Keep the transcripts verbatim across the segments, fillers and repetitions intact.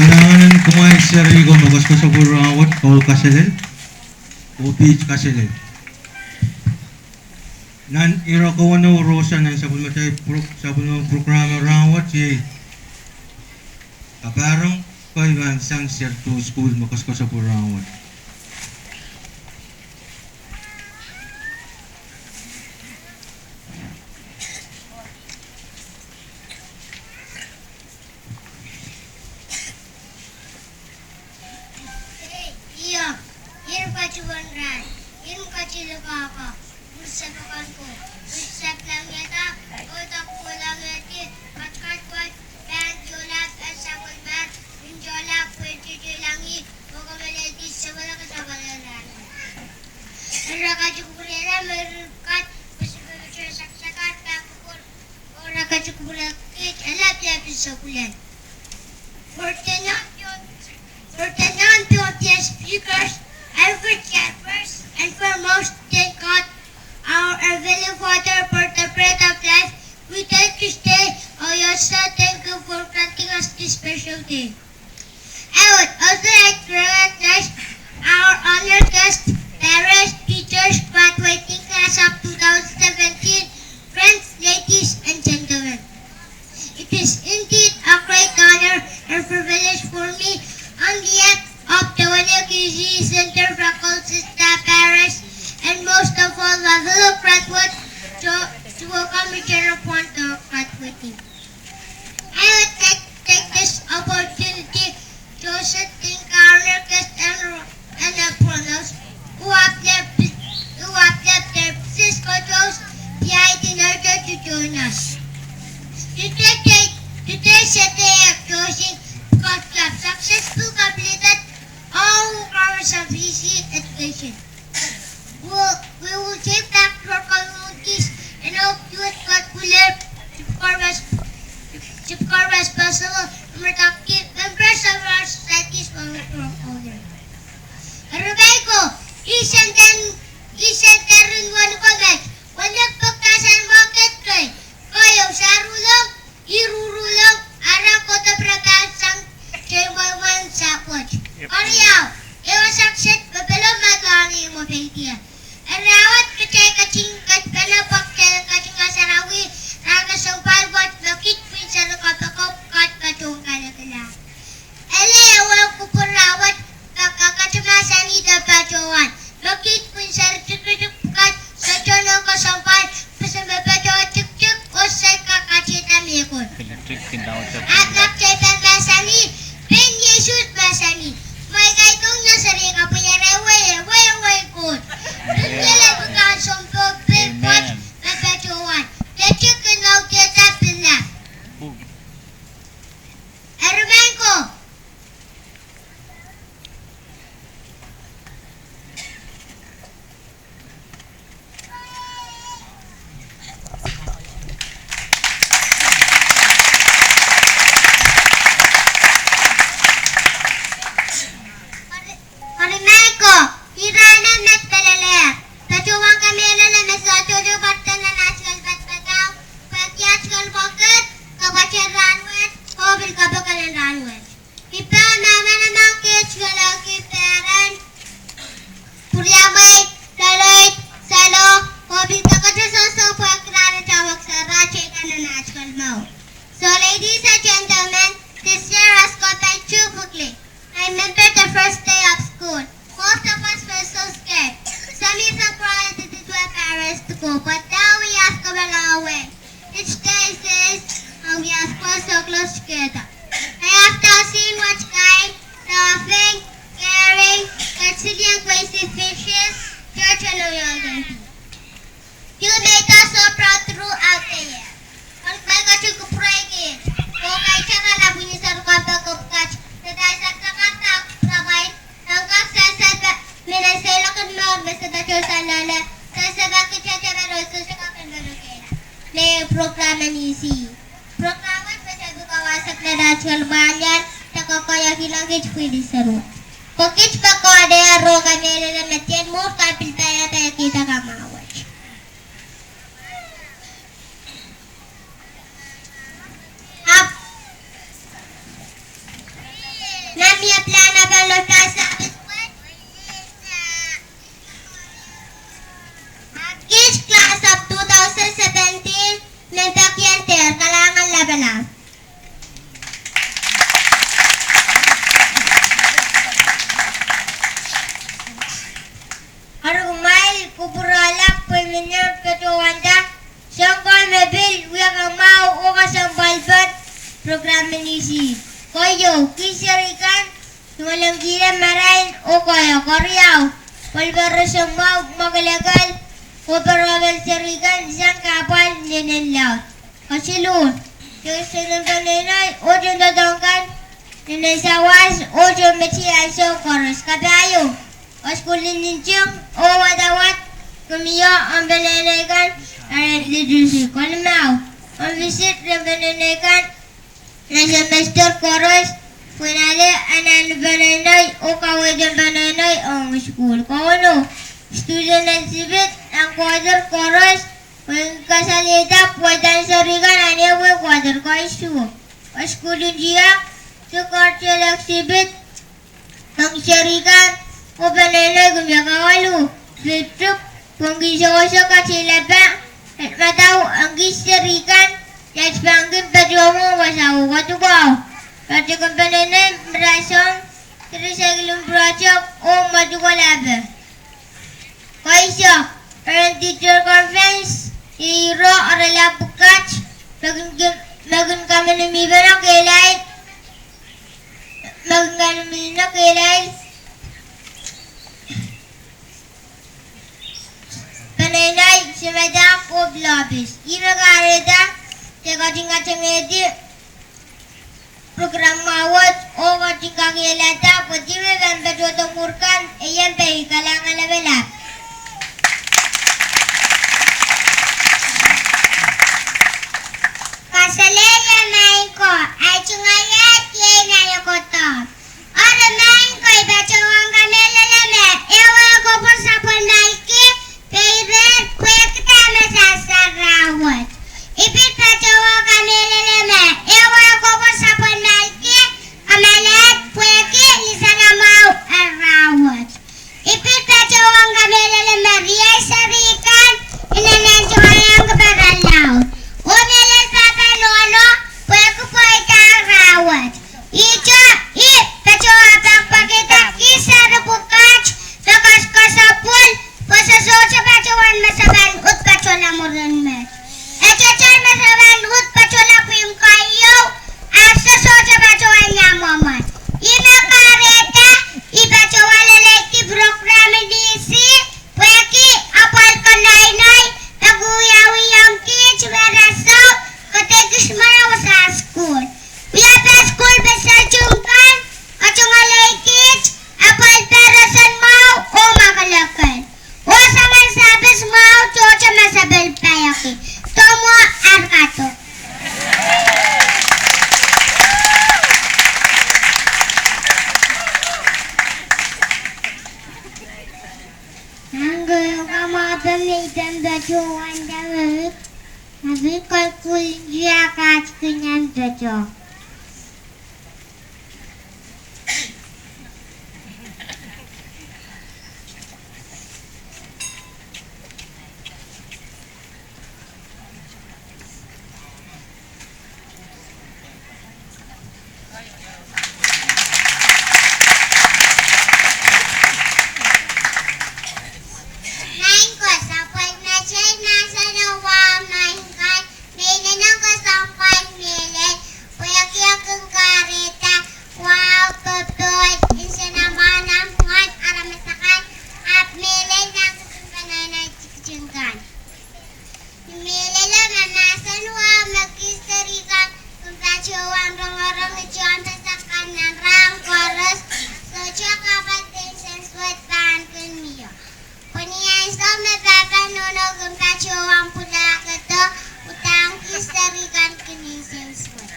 Kalahngan en kumwail seri ko me koasokoasopwur rahnwet, koul kaselel, oh piht kaselel. Nan ire kowe, Rosa, nan sapwellimatail pro-, sapwellimen program rahnwet iei kapahrek kei pahn sang seri ko sukuhl me koasokoasopwur rahnwet. Io, ien patohwan rahn, ien katilepahpa, unsek akan ko, unsek langiada, oh dok pwulangedi, katkatwei, pahn tohla, pahn sapwellimahr, ntohla, pwehn teilangi, oh kamehlele sapwellime, sapwellime rahn. Ira katikupwurehla me irair pwukat, pwe sapwellime sakasakat, pahn kupwur, oh ira katikupwurehla kiht, e lapalap en sokulen. For the non-P O T S speakers and for chairperson and for most, thank God, our Heavenly Father, for the bread of life. We thank you today, oh, we also thank you for granting us this special day. I would also like to recognize Center Faculty Staff, Parents, and most of all, my fellow graduates, to, to welcome each and every one to our graduating. I would like to take this opportunity to also thank our honor guests and, and our panelists who have left, who have left their busy schedules behind in order to join us. Today, today, today's day of closing because we have successfully completed all requirements of V C E education. We'll, we will give back to our communities and hope you and God will learn to become res-, to become responsible and productive members of our societies when we grow older. Eri mehlel ko, I sendin, I sendin weneu ko met, weneu pwuhk mahsen wahked kei, keieu, saruhlong, iruhruhlong, ara kohdo pere pahn sang, tei mwomwen sapwet. Yep. Keriau, ehu wasa kiset me pil mahkohng ni mwo peidia. Eri rahnwet kitail ketin ket pene pwuhk kitail ketin kasarawi, rahn kesempwal wet me kiht pwihn seri kopokop kat patohwan kalekila. Ele ewe kupwur rahnwet, ka, ka, katimasani de patohwan. Me kiht pwihn seri tikitik pwukat, sohte nohn kesempwal, pwe se me patohwan tikitik, oh se kak katiada mehkot. Ahpw ma kitail pahn mahsanih, pein Sises mahsanih, mwein kaidehn ong serihka pwe irail wei, wei, wei Koht. Irail pwukat sounpar, pil pwoat, me patohwan. Tikitik, inou, tiada, pilap. Eri mehlel ko. Eri mehlel ko, irail me met pelelehr. Patohwan kamehlele me sohte patohwan nan atikel padapadahk, pwe atikel wahked, kapwatehn rahnwet, oh pil kapokon en rahnwet. I pahn manaman kiht, fellow parent, pwuriamwei, leleid, salo, oh pil pekete sohso pwehki rahn atail weksahrahte kan nan atikel mwahu. So, ladies and gentlemen, this year has gone by too quickly. I remember the first day of school. Most of us were so scared. Some even cried and didn't want parents to go, but now we have come a long way. Each day says, oh, we have grown so close together. I have now seen what kind, loving, caring, resilient, crazy fishes, children, and we all can be. You made us so proud throughout the year. Kalahngan ketin kupwurki. Oh kaidehn kalap ni seri kan pekipkat. Nda I sehse kak kupwurki. Nda kak sehse pahn, mehn sehse lokin mour, me sehse pahn tohn salala. Sehse pahn kihte pahn rohs, sehse kak en pahn rohkehla. Mehn program en isi. Program wet me se pil kawehsek nan atikel mwahliel, de koakoahiong kiht pwihn seri wet. Ko kiht me kohdo, oh kamehlele me dene mour kan pil pahn pahn kihda kamwahwet. Ahpw, nan mie plan apan lota sapit wet. Ahpw kiht class of two thousand seventeen, me peki en dehr, kalahngan lapalap. Eri kumwail kupwurala pwe mie patohwanda, soang ko me pil wia kamwahu oh kesempwalpen program en isi. Koahieu, kiht seri kan, tungoalenki marain oh koahieu. Keriau, pwelpel roson mwahu, mwakelekel, oh pwelpel seri kan sang kahpwal inenen laud. Kesiluh, kiht seri kan, peneinei oh tohndoadoahk kan, inenen sawas oh tohnmetei ansou koaros. Kapahieu, oh sukuhl nting oh wadawad, kumwail, oh peneinei kan, aren literacy. Kolimau, oh visit rehn peneinei kan nan semester koaros, pwehn ale anahn en peneinei oh kaweid en peneinei ong sukuhl. Kauno, student exhibit nan quarter koaros, pwehn kasalehda pweida en seri kan nan ehuehu quarter koaros. Oh sukuhl nting, cultural exhibit ong seri kan oh peneinei kumwail. Kawalu, field trip, pwehn kin sewese kateilapa, eh, madau ong kiht seri kan, iet pangin patohwan wasao. Kaduwahu, patohwan peneinei rasong, Tiri seikilim project oh mwadikolape. Koasoia, Parent Teacher Conference, iro aralap pwukat, me kin, me kin kaminiminpene kehlail, me kin kaminiminpene kehlail peneinei, simedak oh pil ohpis. Ih me kahrehda, de ketin katengehdi program wet, oh ketin kakehlada, pwe dihme pahn patohdo mwuhr kan, e ien pei kalahngan lapalap. Kaselehlie maing ko, ahi tungoale iei Nalekodo. Eri maing ko, I patohwan kamehlele me ehu wehkopwur sapwellimatail ki, peirehr pwehki dahme sasar rahnwet. I pil patohwan kamehlele me ehu wehkopwur sapwellimatail ki, kamehlele pwehki lisanamwahu en rahnwet. I pil patohwan kamehlele me riei seri kan inenen tungoal ong kupwur laud. Oh mehlel pahpa nohno, pwehki pweida rahnwet. Ihte, I patohwan pekipekihda ki seri pwukat me koasoakoasoi pwon, pwe se sohte patohwan me se pahn uhd patohla mwurin met. E sohte me se pahn uhd patohla pwihn keieu, ahpw se sohte patohwan iang mwomwen. Ih me kahrehda, I patohwan leleidi program en D C, pwehki apwal konehng nei, peki wiawi ong kiht me rasehng, kadeik ihs me wasa sukuhl. Wia pahn sukuhl pil seri tungoal kan, katungoal kiht, apwal pahn roson mwahu, oh mwakelekel. Oh soangen sapwis mwahu, sohte me se pil paiaki. Tomwo ar kado. Nan keieun kamwahupe me I pahn patohwanda me, me pil koasoia katkihnen patoh. Maing ko, sapwellimatail mahsen en wahu maing kan, me inenen kesempwal mehlel, pwehki e kin kahrehda wahu popohl, nsenamwahu nan pwungen aramas akan, ahpw mehlel nan kisin peneinei tikitik kan. Ni mehlelo me mahsen wahu me ki seri kan kin patohwan rongorong ni tehnpas akan nan rahn koaros, sohte kapal de nsensuwed pahn kin mie. Pwe ni ansou me pahpa nohno kin patohwan pwulahkihdo, udahn ki seri kan kin nsensuwed.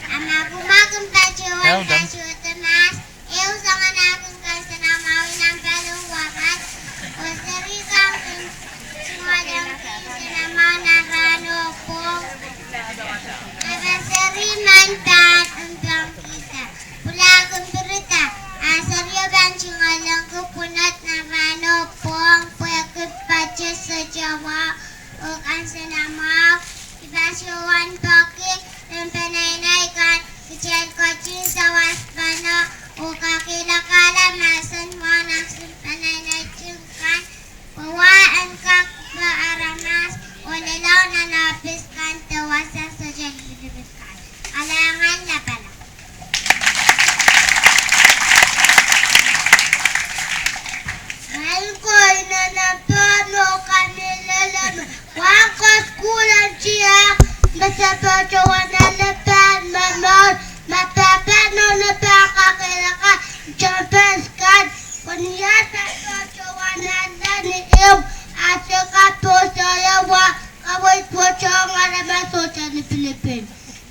A ma kumwa kin patohwan patohdo mahs, ehu soangen akin kansenamwahu nan paliwar wet, oh seri kan kin tungoal ong ki nsenamwahu nan rahn oh pwong. A ma seri men pahn mpomkihda, pwulahki pirida, a serio pahn tungoal ong ki pwunod nan rahn oh pwong, pwehki patohdo sohte wahu oh kansenamwahu. I patohwan peki ren peneinei kan, kitail ketin sawaspene oh kakehlakahla mahsen wahu nan kisin peneinei tikitik kan, pwe wahu en kak pwe aramas, oh lelohng nan ohpis kan de wasa sohte lipilipil kan. Kalahngan lapalap. Maing ko, I inenen patohwan kamehlele me wahu kasukuhl en tiahk me se patohwan ale pahn momour, ma pahpa nohno pahn kakehlaka tehnpas kan, pwe ni ah se patohwan ale ni imw, a se kapwuredohng wahu, kaweid pwoson aramas sohte lipilipil.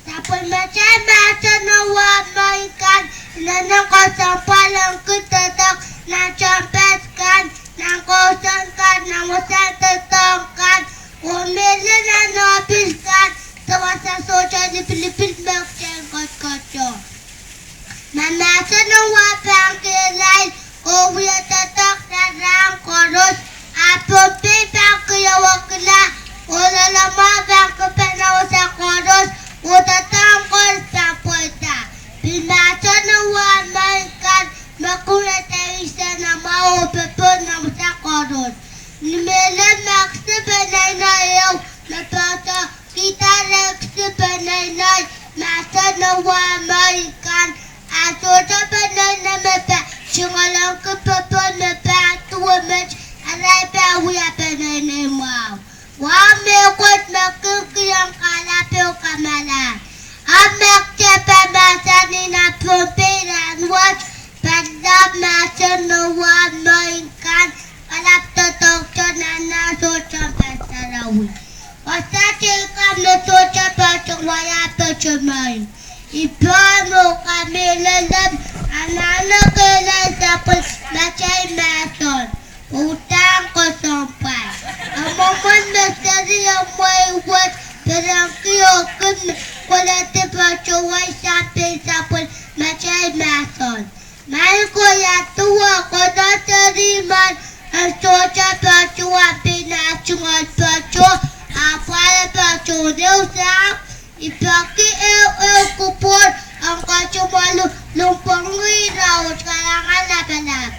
Sapwellimatail mahsen en wahu maing kan, inenen kesempwal ong ki doadoahk nan tehnpas kan, nan kousoan kan, nan wasahn doadoahk kan, oh mehlel nan ohpis kan, de wasa sohte lipilipil me kitail koasoakoasoia. Ma mahsen en wahu pahn kehlail oh wia doadoahk nan rahn koaros, a Pohnpei pahn keieu wekila, oh loalamwahu pahn kipena wasa koaros, oh doadoahk koaros pahn pweida. Pil mahsen en wahu maing kan me Ni mehlel me kesipeneinei ehu me patohkihda re kesipeneinei mahsen en wahnpoaron kan, a sohte peneinei me pahn tungoaleki popohl me pahn duwe met, arail pahn wia peneinei mwahu. Wahu mehkot me kin kihong kalap ehu kamalahn. Ahpw me kitail pahn mahsanih nan Pohnpei rahnwet, padahk mahsen en wahnpoaron kan, kalap doadoahkte nan nah sohte pahn sarawi. Wasa teikan me sohte patohwan wia patohwan. I pahn mwo kamehlele, anahne kehlail sapwellimatail mahsen. Udahn kesempwal. Mwomwen me seri en wehi wet, perenki oh kin koledi patohwan sang pein sapwellimatail mahsen. Maing ko, ia duwe, konehng seri men en sohte patohwan pein nah tungoal patoh, ahpw ale patohwan ehu sang. I peki ehu ehu kupwur en kasamwo lulupwongih irail. Kalahngan lapalap.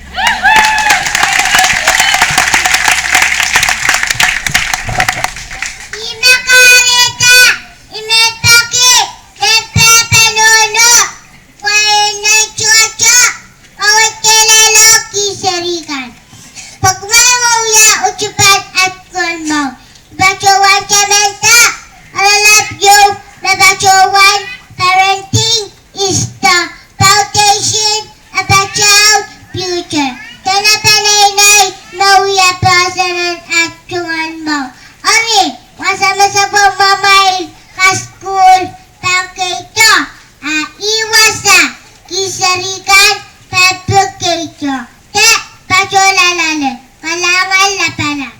I me kahrehda, I me peki, me pehpenono, pwe nei tohto, oh kehlail ki seri kan. Pwe kumwail wia utupen at Ngehn Mour. Patohwan tamanda, oaralap ieu me patohwan Parenting is the Foundation of a Child's Future. Dene peneinei me wia poahsoan en at Ngehn Mour. Eri, wasa me sapwung mwomwail kasukuhl pahn keido, a ih wasa ki seri kan pahn pil keido. De patohla loale. Kalahngan lapalap.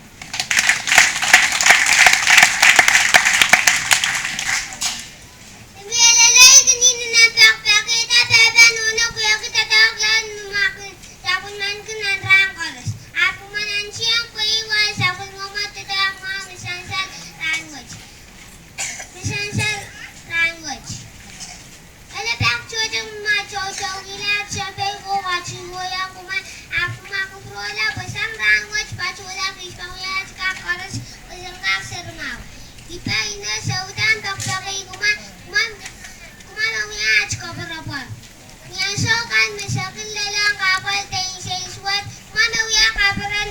Ele pahn tohto ma tohto ila sopei ko wati moya kumwail, ahpw ma kupwurohla pwe sang rahnwet patohla kis pahn wia at kak koaros, pwe sang kak seri mwahu. I pahn ine soudan pekipeki kumwail, kumwail, kumwail pahn wia at koapworopwor. Ni ansou kan me se kin lelohng kahpwal de insensuwed, kumwail me wia kaperen.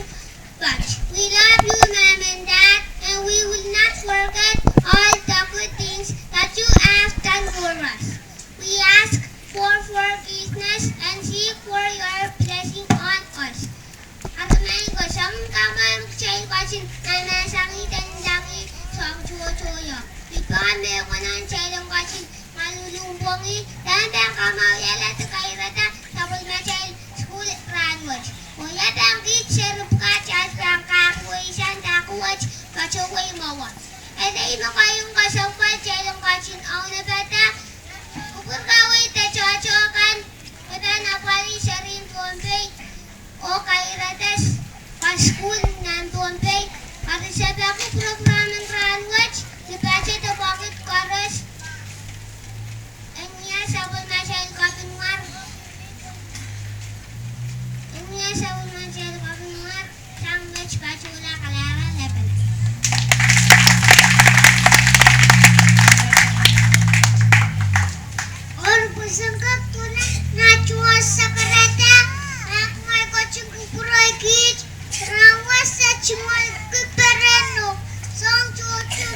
But we love you, Mom and Dad, and we will not forget all the good things that you have done for us. We ask for forgiveness and seek for your blessing on us. Ahpw maing ko, soangen kamwahn kitail ketin mahmahsanih de ndahng soahng tohto ieu. I pahn mehkot nan kitail ketin malulupwongih, dahme pahn kamwahwihala de kairada sapwellimatail sukuhl rahnwet. Oh ia pahn kiht seri pwukat, at pahn kak wehsang dahkot, patohwei mwowe. Eri I men kohieng kesempwal kitail ketin aunepada kupwur kawei de tohto kan, me pahn apwalih serihn Pohnpei oh kairada kasukuhl nan Pohnpei, karisapahki program en rahnwet, ni pahte de pwakid koaros. En ia sapwellimatail kapinwar, en ia sapwellimatail kapinwar, sang met patohla. Kalahngan lapalap. Eri pwe sang kak tungoal nah tungoal sakarada, ma kumwail ketin kupwurki kiht, rahnwet se tungoal ki pereno, soahng tohto,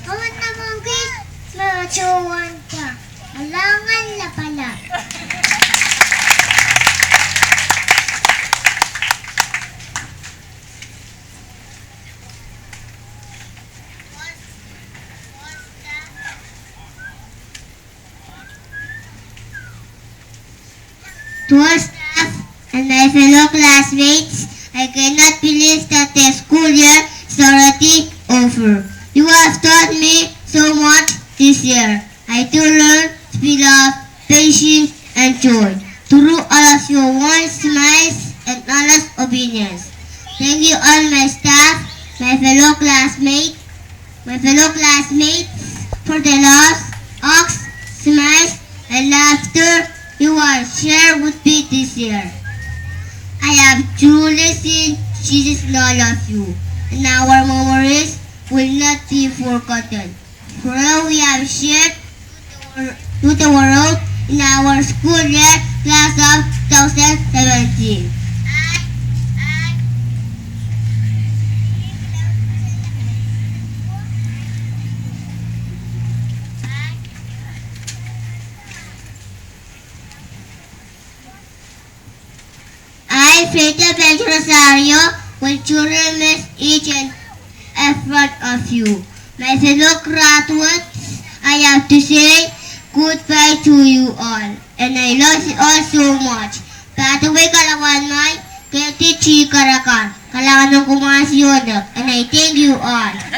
awan namwahn kiht, ma tohwan ka. Kalahngan lapalap. To all staff and my fellow classmates, I cannot believe that the school year is already over. You have taught me so much this year. I do learn to be love, patience, and joy through all of your warm smiles and honest opinions. Thank you all my staff, my fellow classmates, my fellow classmates, for the laughs, hugs, smiles, and laughter you all share with me this year. I have truly seen Jesus in all of you, and our memories will not be forgotten. For we have shared to the world in our school year class of two thousand seventeen. I, Faith Benj Rosario, will truly miss each and every one of you. My fellow graduates, I have to say goodbye to you all, and I love you all so much. Pahn wei kalahngan en Katie G. Karakar, kalahngan en Kumasi Onek, and I thank you all.